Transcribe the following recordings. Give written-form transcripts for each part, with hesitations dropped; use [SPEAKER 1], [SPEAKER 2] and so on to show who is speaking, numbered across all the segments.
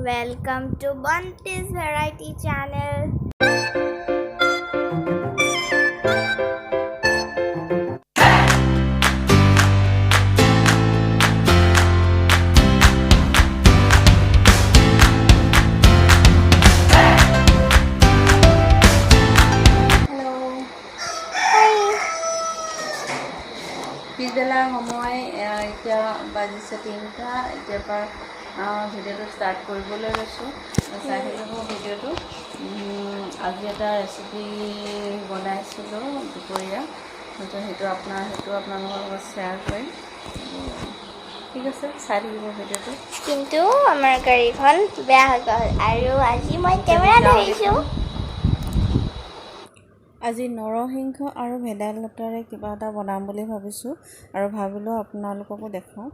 [SPEAKER 1] Welcome to Bonti's Variety Channel.
[SPEAKER 2] Hello.
[SPEAKER 1] Hi.
[SPEAKER 2] পিছবেলাৰ সময়, এতিয়া বাজিছে 3টা। এতিয়াৰ পৰা ভিডিঅ'টো ষ্টাৰ্ট কৰিবলৈ লৈছোঁ। চাই থাকিব ভিডিঅ'টো। আজি এটা ৰেচিপি বনাইছিলোঁ দুপৰীয়া, তো সেইটো আপোনালোকৰ লগত শ্বেয়াৰ কৰিম। ঠিক আছে, চাই থাকিব ভিডিঅ'টো।
[SPEAKER 1] কিন্তু আমাৰ গাড়ীখন বেয়া হৈ গ'ল আৰু আজি মই কেমেৰা ধৰিছোঁ।
[SPEAKER 2] আজি নৰসিংহ আৰু ভেদাইলতাৰে কিবা এটা বনাম বুলি ভাবিছোঁ আৰু ভাবিলোঁ আপোনালোককো দেখুৱাওঁ।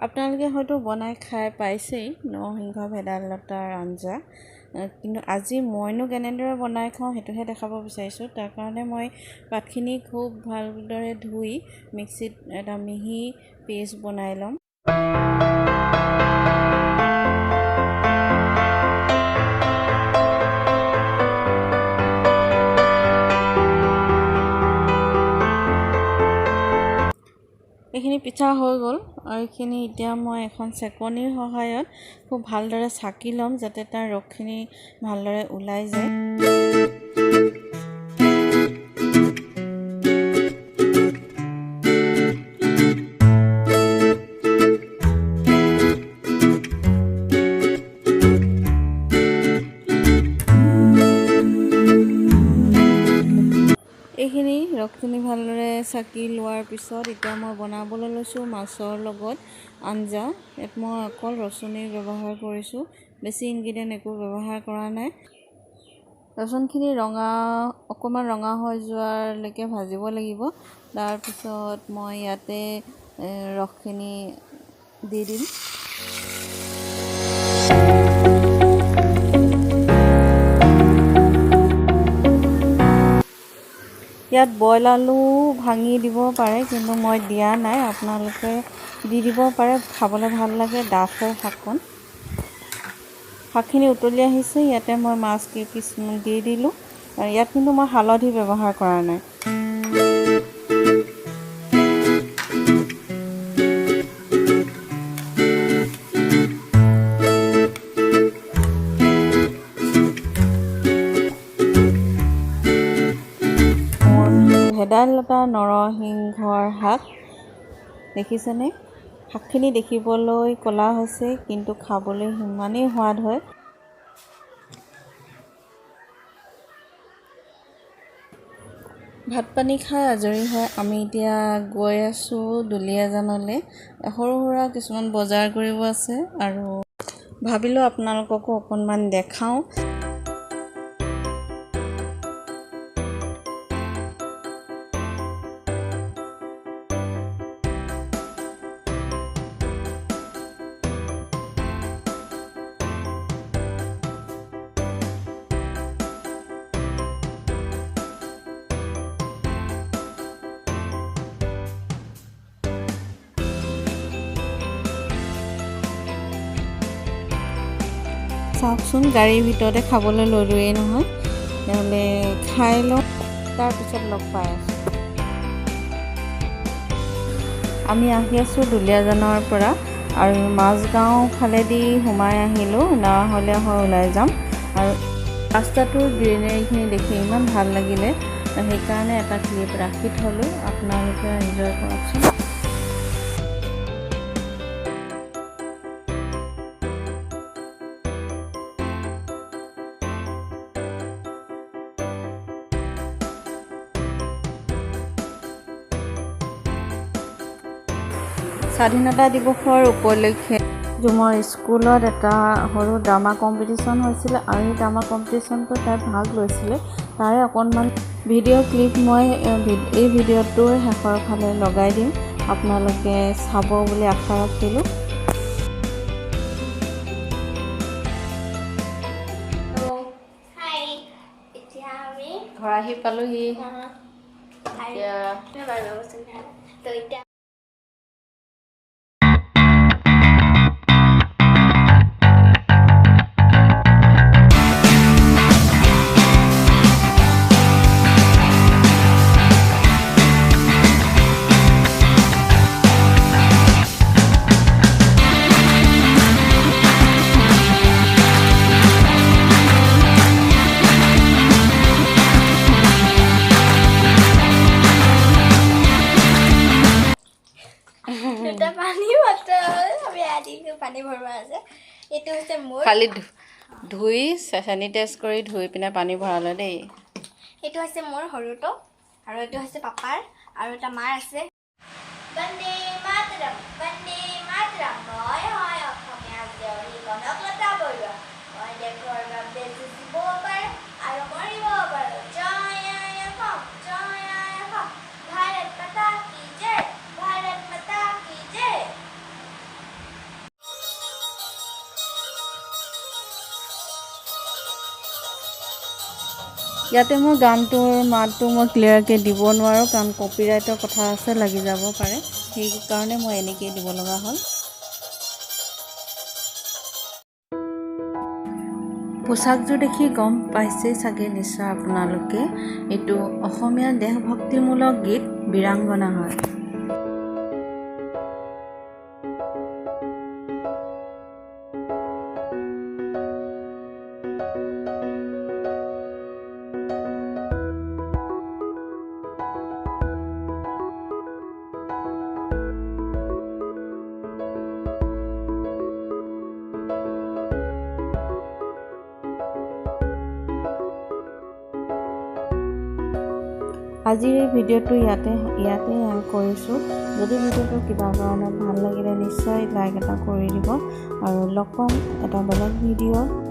[SPEAKER 2] আপোনালোকে হয়তো বনাই খাই পাইছেই নৰসিংহ ভেদাইলতাৰ আঞ্জা, কিন্তু আজি মইনো কেনেদৰে বনাই খাওঁ সেইটোহে দেখাব বিচাৰিছোঁ। তাৰ কাৰণে মই পাতখিনি খুব ভালদৰে ধুই মিক্সিত এটা মিহি পেষ্ট বনাই ল'ম। এইখিনি পিঠা হৈ গ'ল আৰু এইখিনি এতিয়া মই এখন চেকনিৰ সহায়ত খুব ভালদৰে চাকি ল'ম, যাতে তাৰ ৰসখিনি ভালদৰে ওলাই যায়। এইখিনি ৰসখিনি ভালদৰে চাকি লোৱাৰ পিছত এতিয়া মই বনাবলৈ লৈছোঁ মাছৰ লগত আঞ্জা। ইয়াত মই অকল ৰচুনেই ব্যৱহাৰ কৰিছোঁ, বেছি ইনগ্ৰিডিয়েণ্ট একো ব্যৱহাৰ কৰা নাই। ৰচুনখিনি অকণমান ৰঙা হৈ যোৱালৈকে ভাজিব লাগিব। তাৰপিছত মই ইয়াতে ৰসখিনি দি দিম। ইয়াত বইল আলু ভাঙি দিব পাৰে, কিন্তু মই দিয়া নাই, আপোনালোকে দি দিব পাৰে, খাবলৈ ভাল লাগে। ডাঠ হয় শাকখন। শাকখিনি উতলি আহিছে, ইয়াতে মই মাছ কেইপিচ দি দিলোঁ। আৰু ইয়াত কিন্তু মই হালধি ব্যৱহাৰ কৰা নাই। ভেদাইলতা নৰসিংহৰ শাক দেখিছেনে? শাকখিনি দেখিবলৈ ক'লা হৈছে, কিন্তু খাবলৈ সিমানেই সোৱাদ হয়। ভাত পানী খাই আজৰি হৈ আমি এতিয়া গৈ আছোঁ দুলীয়াজানলৈ। সৰু সুৰা কিছুমান বজাৰ কৰিব আছে আৰু ভাবিলোঁ আপোনালোককো অকণমান দেখাওঁ। চাওকচোন, গাড়ীৰ ভিতৰতে খাবলৈ ল'লোৱেই নহয়, নহ'লে খাই লওঁ, তাৰপিছত লগ পাই আছোঁ। আমি আহি আছোঁ দুলীয়াজানৰ পৰা আৰু মাজগাঁও ফালেদি সোমাই আহিলোঁ, নহ'লে হয় ওলাই যাম। আৰু ৰাস্তাটোৰ গ্ৰীনেৰীখিনি দেখি ইমান ভাল লাগিলে, সেইকাৰণে এটা ক্লিপ ৰাখি থ'লোঁ, আপোনালোকে এনজয় কৰকচোন। স্বাধীনতা দিৱসৰ উপলক্ষে ঝুমৰ স্কুলত এটা সৰু ড্ৰামা কম্পিটিশ্যন হৈছিলে আৰু সেই ড্ৰামা কম্পিটিশ্যনটোত তাই ভাগ লৈছিলে। তাৰে অকণমান ভিডিঅ' ক্লিপ মই এই ভিডিঅ'টোৰ শেষৰ ফালে লগাই দিম, আপোনালোকে চাব বুলি আশা ৰাখিলোঁ।
[SPEAKER 1] হাই, এতিয়া আমি
[SPEAKER 2] ঘৰ আহি পালোহি। এতিয়া
[SPEAKER 1] তো এতিয়া এইটো হৈছে মোৰ।
[SPEAKER 2] খালি ধুই চেনিটাইজ কৰি ধুই পিনে পানী ভৰালে দেই।
[SPEAKER 1] এইটো হৈছে মোৰ সৰুটো আৰু এইটো হৈছে পাপাৰ আৰু এটা মাৰ আছে। বন্দে মাতৰম, বন্দে মাতৰম। মই হয় অসমীয়া জীয়ৰী কনকলতা বৰুৱা। মই দেশৰ বাবে যুঁজিব পাৰোঁ আৰু মৰিব পাৰোঁ। জয় আই অসম, জয় আই অসম। ভাৰত মাতা কি জয়, ভাৰত মাতা কি জয়।
[SPEAKER 2] ইয়াতে মই গানটোৰ মাতটো মই ক্লিয়াৰকৈ দিব নোৱাৰোঁ, কাৰণ কপিৰাইটৰ কথা আছে, লাগি যাব পাৰে। সেইকাৰণে মই এনেকৈয়ে দিব লগা হ'ল। পোচাকযোৰ দেখি গম পাইছেই চাগে নিশ্চয় আপোনালোকে, এইটো অসমীয়া দেশভক্তিমূলক গীত বীৰাংগনা হয়। আজিৰ এই ভিডিঅ'টো ইয়াতে ইয়াতে কৰিছোঁ। যদি ভিডিঅ'টো কিবা কাৰণত ভাল লাগিলে নিশ্চয় লাইক এটা কৰি দিব আৰু লগ পাম এটা বেলেগ ভিডিঅ'।